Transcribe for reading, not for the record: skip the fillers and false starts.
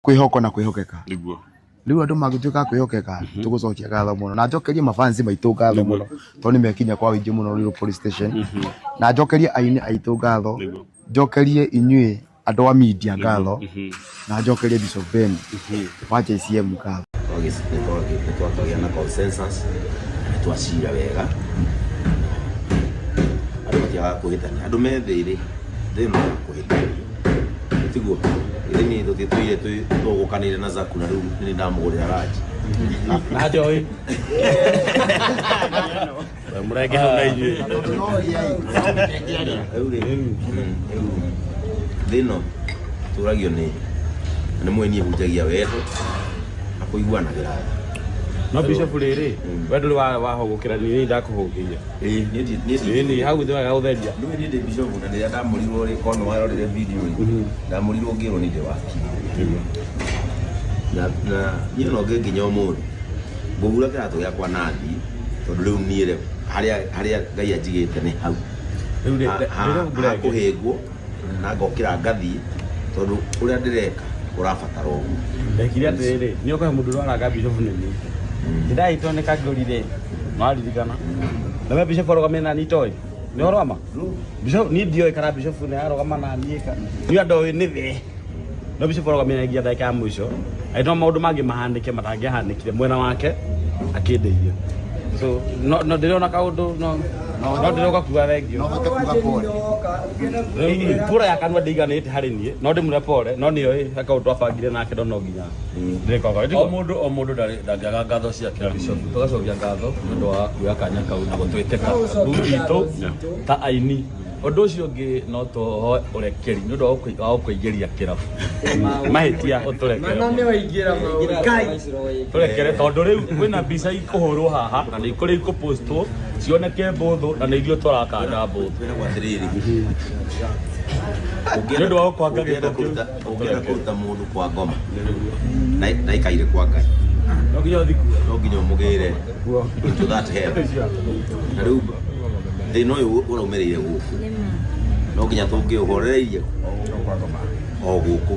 Kwĩhokwo na kwĩhokeka. Nĩguo. Rĩu andũ mangĩtuĩka a kwĩhokeka, tũgũcokia ngatho mũno na njokerie mafansi maitũ ngatho mũno tondũ nĩ mekinya kwa wĩingĩ mũno Ruiru Police Station, na njokerie aini aitũ ngatho, njokerie inyuĩ andũ a media ngatho, na njokerie Bishop Ben wa JCM ngatho. Nĩ twagĩa na consensus na nĩ twacira wega. Andũ matiagaga kũhĩtania, andũ me thĩ rĩ, thĩ ĩno ya kũhĩtania tiguo githĩ niĩ tũtitũire tũgũkanĩire na Zaku na rĩu nĩ ndamũgũrĩra ranji. Na njoĩ mũrenge hau na inyuĩ. Rĩu rĩ, rĩu thĩ ĩno tũragio nĩ mũĩ niĩ hunjagia wendo na kũiguanagĩra tha. No bishop, rĩrĩ we ndũrĩ wahũgũkĩra niĩ ndakũhũgĩire. Ĩĩ, niĩ Ĩni hau thĩ wega gũtheria. Nĩwe niĩ ndĩ bishop na rĩrĩa ndamũrirwo rĩ, korwo nĩ warorire video rĩ, ndamũrirwo ngĩrwo nĩ ndĩ wakiri na niĩ no ngĩ nginya ũmũthĩ ngũhura kĩratũ gĩakwa na thiĩ tondũ rĩu niĩ rĩ, harĩa Ngai anjigĩte nĩ hau. Rĩu rĩ rĩu Hakũhĩngwo na ngokĩra ngathiĩ tondũ ũrĩa ndĩreka ũrabatara ũguo. Ndekire atĩrĩrĩ, nĩ ũkahe mũndũ ũrĩa waranga bishop nĩ niĩ ndĩrahĩtwo nĩ kangũri rĩ, nĩwaririkana na we bishop arũgamĩte na niĩ itoĩ nĩ ũhoro wa ma bishop, niĩ ndioĩ kana bishop nĩ arũgama na niĩ kana niĩ andoĩ nĩ we, no bishop arũgamĩte nginya ndagĩka ya mũico agĩtũma maũndũ mangĩ mahanĩke matangĩahanĩkire mwena wake akĩndeithia, so no ndĩrona kaũndũ no ndĩroka kuga thengio. No hote kuga pole. Pura ya kanua ndĩiganĩte harĩ niĩ, no ndĩmwĩre pole, no nĩoĩ he kaũndũ twabangire nake no nginya ndĩrĩkoga. O mũndũ ndangĩaga ngatho ciake. Bishop, tũgacokia ngatho nĩ ũndũ wa kuoya kanya kau na gũtwĩtĩka group itũ ta aini. Ũndũ ũcio ũngĩ, no tũhoe ũrekeri nĩ ũndũ wa gũkũingĩria kĩrabu. Mahĩtia. Ũtũrekere. Mana nĩ waingĩra maũndũ. Ngai. Tũrekere tondũ rĩu kwĩna mbica ikũhũrwo haha na nĩ ikũrĩ ikũpostwo cioneke mbũthũ na nĩ ithuĩ tũrakanda mbũthũ. Kwĩragwo atĩrĩrĩ, Nĩ ũndũ wa gũkwanga ũngĩenda gĩko kĩu. Ũngĩenda kũruta mũndũ kwa ngoma na aikaire kwa Ngai, no nginya ũthiĩ kuo. No nginya ũmũgĩre into that hell. Na rĩu thĩna ũyũ ũraumĩrĩire gũkũ, no nginya tũngĩũhorereirie o gũkũ.